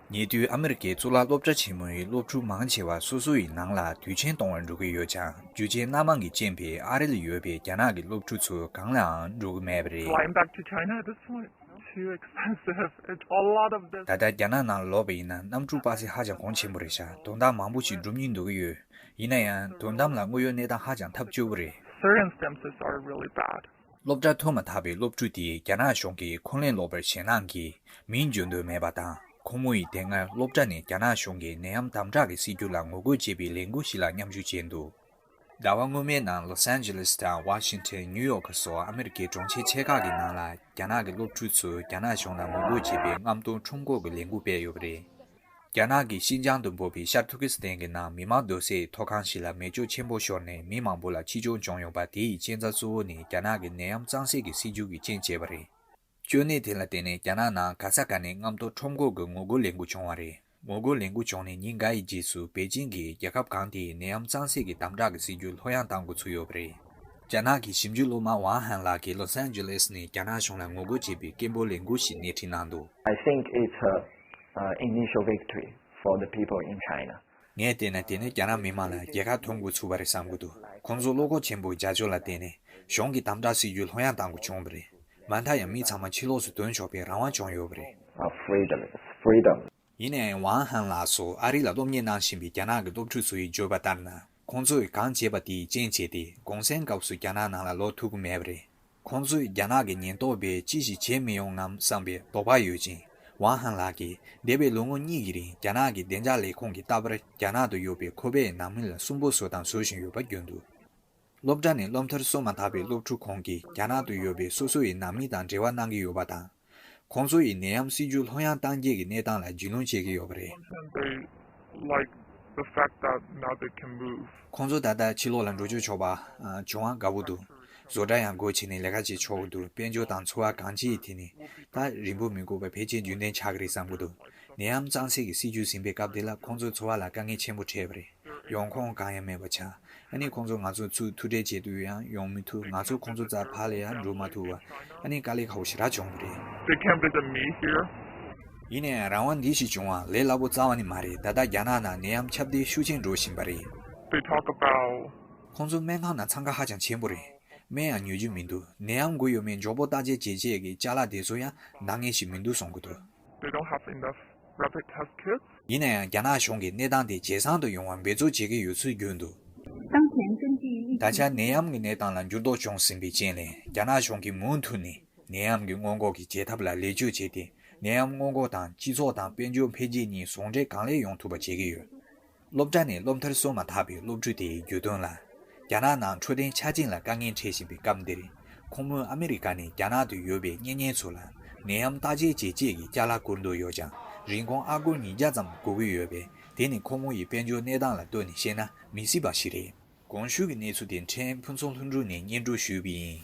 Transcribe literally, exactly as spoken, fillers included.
ཉེ་དུས་ཨ་མི་རི་ཀའི་གཙུག་ལག་སློབ་གྲྭ་ཆེན་མོའི་སློབ་ཕྲུག་མང་ཆེ་བ་སོ་སོ་ཡི་ནང་ལ་དུས་ཆེན་གཏོང་བར་འགྲོ་གི་ཡོད་ཀྱང་། རྒྱུ་རྐྱེན་སྣ་མང་གི་རྐྱེན་པས་ཨ་རི་ལ་ཡོད་པའི་རྒྱ་ནག་གི་སློབ་ཕྲུག་ཚོ་གང་ལའང་འགྲོ་གི་མེད་པ་རེད། Flying back to China at this point, too expensive. It's a lot of this. ད་ལྟ་རྒྱ་ནག་ནང་ལོག་པ་ཡིན་ན་གནམ་གྲུ་པ་སེ་ཧ་ཅང་གོང་ཆེན་པོ་རེད་ཤག་དོན་དག་མང་པོ་ཞིག་འགྲུབ་སྙིང་འདོད་ཀྱི་ཡོད། ཡིན་ན་ཡང་དོན་དམ་ལ་དངོས་ཡོད་གནས་སྟངས་ཧ་ཅང་ཐབས་སྐྱོ་པོ་རེད། Circumstances are really bad. སློབ་གྲྭ་ཐོན་མ་ཐག་པའི་སློབ་ཕྲུག་དེས་རྒྱ་ནག་གཞུང་གིས་འཁོན་ལན་སློག་པར་ཞེད་སྣང་གིས་མིང་བརྗོད་འདོད་མེད་པ་དང་། ཁོ་མོ་ཡིས་དེ་སྔ་སློབ་གྲྭ་ནས་རྒྱ་ནག་གཞུང་གིས་ནད་ཡམས་དམ་དྲག་གི་སྲིད་ཇུས་ལ་ངོ་རྒོལ་བྱེད་པའི་ལས་འགུལ་ཞིག་ལ་མཉམ་ཞུགས་བྱས་འདུག་ཟླ་བ་སྔོན་མའི་ནང་ལོ་སན་ཇི་ལེས་དང་ཝ་ཤིང་ཊོན། ནིའུ་ཡོག་སོགས་ཨ་མི་རི་ཀའི་གྲོང་ཁྱེར་ཆེ་ཁག་གི་ནང་ལ་རྒྱ་ནག་གི་སློབ་ཕྲུག་ཚོས་རྒྱ་ནག་གཞུང་ལ་ངོ་རྒོལ་བྱེད་པའི་རྔམ་སྟོན་ཁྲོམ་སྐོར་གྱི་ལས་འགུལ་སྤེལ་ཡོད་པ་རེད། རྒྱ་ནག་གིས་ཤིན་ཅང་དུ་འབོད་པའི་ཤར་ཐུར་ཀི་སི་ཐན་གྱི་ནང་མི་མང་སྡོད་སའི་ཐོག་ཁང་ཞིག་ལ་མེ་སྒྱོགས་ཆེན་པོ་ཤོར་ནས་མི་མང་པོ་ལ་འཆི་སྐྱོན་བྱུང་ཡོད་པ། དེ་ཡི་རྐྱེན་རྩ་གཙོ་བོ་ནི་རྒྱ་ནག་གི་ནད་ཡམས་གཙང་སེལ་གྱི་སྲིད་ཇུས་ཀྱི་རྐྱེན་བྱས་པ་རེད། སྐྱོན་གནད་དེ་ལ་བརྟེན་ནས་རྒྱ་ནག་ནང་ག་ས་ག་ནས་རྔམ་སྟོན་ཁྲོམ་སྐོར་གྱི་ངོ་རྒོལ་ལས་འགུལ་བྱུང་བ་རེད། ངོ་རྒོལ་ལས་འགུལ་བྱུང་ནས་ཉིན་འགའ་ཡི་རྗེས་སུ་པེ་ཅིང་གིས་རྒྱལ་ཁབ་གང་དེའི་ནད་ཡམས་གཙང་སེལ་གྱི་དམ་དྲག་གི་སྲིད་ཇུས་ལྷོད་ཡངས་གཏང་འགོ་ཚུགས་ཡོད་པ་རེད། རྒྱ་ནག་གི་ཞིབ་འཇུག་སློབ་མ་ཝང་ཧན་ལགས་ཀྱིས་ལོ་སན་ཇི་ལེས་ནས་རྒྱ་ནག་གཞུང་ལ་ངོ་རྒོལ་བྱེད་པའི་སྐད་འབོད་ལས་འགུལ་ཞིག་སྣེ་ཁྲིད་གནང་འདུག I think it's a, uh, initial victory for the people in China. ངས་བལྟས་ན་དེ་ནི་རྒྱ་ནག་མི་མང་ལ་རྒྱལ་ཁ་ཐོབ་འགོ་ཚུགས་པ་རེད་བསམ་གྱི་འདུག་ཁོང་ཚོ་བློ་ཁོག་ཆེན་པོའི་རྒྱབ་སྐྱོར་ལ་བརྟེན་ནས་གཞུང་གི་དམ་དྲག་སྲིད་ཇུས་ལྷོད་ཡངས་གཏང་དགོས་བྱུང་བ་རེད། མ་མཐའ་ཡང་མི་ཚང་མ་ཕྱི་ལོགས་སུ་ཐོན་ཆོག་པའི་རང་དབང་བྱུང་ཡོད་པ་རེད། Uh, freedom, it's freedom. ཡིན་ནའང་ཝང་ཧན་ལགས་སུ་ཨ་རི་ལ་སློབ་གཉེར་གནང་བཞིན་པའི་རྒྱ་ནག་གི་སློབ་ཕྲུག་ཚོ་ཡིས་བརྗོད་པ་ལྟར་ན། ཁོང་ཚོས་གང་བྱས་པ་དེའི་རྐྱེན་བྱས་ཏེ་གུང་སེང་སྐབས་སུ་རྒྱ་ནག་ནང་ལ་ལོག་ཐུབ་ཀྱི་མེད་པ་རེད། ཁོང་ཚོས་རྒྱ་ནག་གི་ཉེན་རྟོག་པས་ཅི་ཞིག་བྱེད་མི་ཡོང་ངམ་བསམ་པའི་དོགས་པ་ཡོད་ཅིང་། ཝང་ཧན་ལགས་ཀྱིས་འདས་པའི་ལོ་ངོ་གཉིས་ཀྱི་རིང་རྒྱ་ནག་གི་བདེ་འཇགས་ལས་ཁུངས་ཀྱིས་རྟག་པར་རྒྱ་ནག་ཏུ་ཡོད་པའི་ཁོ་པའི་ནང་མི་ལ་སུན་པོ་བཟོས་དང་བཟོ་བཞིན་ཡོད་པ་བརྗོད་འདུག་སློབ་གྲྭ་ནས་སློབ་མཐར་སོན་མ་ཐག་པའི་སློབ་ཕྲུག་ཁོང་གིས་རྒྱ་ནག་ཏུ་ཡོད་པའི་སོ་སོ་ཡི་ནང་མི་དང་འབྲེལ་བ་གནང་གི་ཡོད་པ་དང་། ཁོང་ཚོ་ཡིས་ནད་ཡམས་སྲིད་ཇུས་ལྷོད་ཡངས་བཏང་རྒྱུ་གི་གནས་སྟངས་ལ་རྒྱུས་ལོན་བྱེད་ཀྱི་ཡོད་པ་རེད། And they like the fact that now they can move. ཁོང་ཚོ་ད་ལྟ་ཕྱི་ལོགས་ལ་འགྲོ་རྒྱུ་ཆོག་པ་ཨ་བྱུང་བ་དགའ་པོ་འདུག་བཟོ་གྲྭ་ཡང་སྒོ་ཕྱེ་ནས་ལས་ཀ་བྱེད་ཆོག་གི་འདུག་དཔལ་འབྱོར་དང་འཚོ་བ་གང་ཅིའི་ཐད་ནས་ད་རིང་པོ་མི་དགོས་པར་ཕལ་ཆེར་རྒྱུན་ལྡན་ཆགས་ཀྱི་རེད་བསམ་གྱི་འདུག་ནད་ཡམས་གཙང་སེལ་གྱི་སྲིད་ཇུས་ཟིན་པའི་སྐབས་དེ་ལ་ཁོང་ཚོའི་འཚོ་བ་ལ་དཀའ་ངལ་ཆེན་པོ་འཕྲད་པ་རེད། ཡོང་ཁུངས་གང་ཡང་མེད་པ་ཆགས། ཨ་ནི་ཁོང་ཚོ་ང་ཚོ་ཚུར་ཐུག་འཕྲད་བྱེད་དུས་ཡང་ཡོང་མི་ཐུབ། ང་ཚོ་ཁོང་ཚོ་རྩར་ཕར་ལ་ཡང་འགྲོ་མ་ཐུབ་པ། ཨ་ནི་དཀའ་ལས་ཁག་པོ་ཞེ་དྲག་བྱུང་བ་རེད། They can't visit me here. ཡིན་ནའང་རང་དབང་འདི་ཞིག་བྱུང་བ་ལས་སླ་པོ་རྩ་བ་ནས་མ་རེད། ད་ལྟ་རྒྱ་ནག་ནང་ནད་ཡམས་ཁྱབ་གདལ་ཤུགས་ཆེན་འགྲོ་བཞིན་པ་རེད། They talk about ཁོང་ཚོ་སྨན་ཁང་ནང་འཚང་ཁ་ཧ་ཅང་ཆེན་པོ་རེད། སྨན་ཡང་ཉོ་རྒྱུ་མི་འདུག་ནད་ཡམས་འགོས་ཡོད་མེད་མགྱོགས་པོ་བརྟག་དཔྱད་བྱེད་ཆེད་ཀྱི་ཅ་ལག་དེ་ཚོ་ཡང་འདང་ངེས་ཤིག་མི་འདུག་གསུང་གི་འདུག They don't have enough rapid test kits. ཡིན་ན་ཡང་རྒྱ་ནག་གཞུང་གིས་གནས་སྟངས་དེ་ཇེ་བཟང་དུ་ཡོང་བར་འབད་རྩོལ་བྱེད་ཀྱི་ཡོད་ཚུལ་བརྗོད་འདུག་ད་ཆ་ནད་ཡམས་ཀྱི་གནས་སྟངས་ལ་འགྱུར་ལྡོག་བྱུང་ཟིན་པའི་རྐྱེན་ལས། རྒྱ་ནག་གཞུང་གིས་མུ་མཐུད་ནས་ནད་ཡམས་ཀྱི་སྔོན་འགོག་གི་བྱེད་ཐབས་ལ་ལེགས་བཅོས་བྱས་ཏེ། ནད་ཡམས་སྔོན་འགོག་དང་སྤྱི་ཚོགས་དང་དཔལ་འབྱོར་འཕེལ་རྒྱས་གཉིས་ཟུང་འབྲེལ་གང་ལེགས་ཡོང་ཐུབ་པ་བྱེད་ཀྱི་ཡོད། སློབ་གྲྭ་ནས་སློབ་མཐར་སོན་མ་ཐག་པའི་སློབ་ཕྲུག་དེའི་བརྗོད་དོན་ལ། རྒྱ་ནག་ནང་འཕྲོད་བསྟེན་ཆ་རྐྱེན་ལ་དཀའ་ངལ་འཕྲད་བཞིན་པའི་སྐབས་འདིར། ཁོང་མོས་ཨ་མི་རི་ཀ་ནས་རྒྱ་ནག་ཏུ་ཡོད་པའི་གཉེན་ཉེ་ཚོ་ལ་ནད་ཡམས་བརྟག་དཔྱད་བྱེད་ཆེད་ཀྱི་ཅ་ལག་བསྐུར་འདོད་ཡོད་ཀྱང་། རིན་གོང་ཨ་སྒོར་ཉིས་བརྒྱ་ཙམ་དགོས་ཀྱི་ཡོད་པས། དེ་ནི་ཁོང་མོ་ཡི་དཔལ་འབྱོར་གནས་སྟངས་ལ་ལྟོས་ནས་བཤད་ན་མི་སྲིད་པ་ཞིག་རེད། གོང་ཞུས་ཀྱི་གནས་ཚུལ་དེ་ཕྲན་ཕུན་ཚོགས་ལྷུན་གྲུབ་ནས་སྙན་སྒྲོན་ཞུས་པ་ཡིན།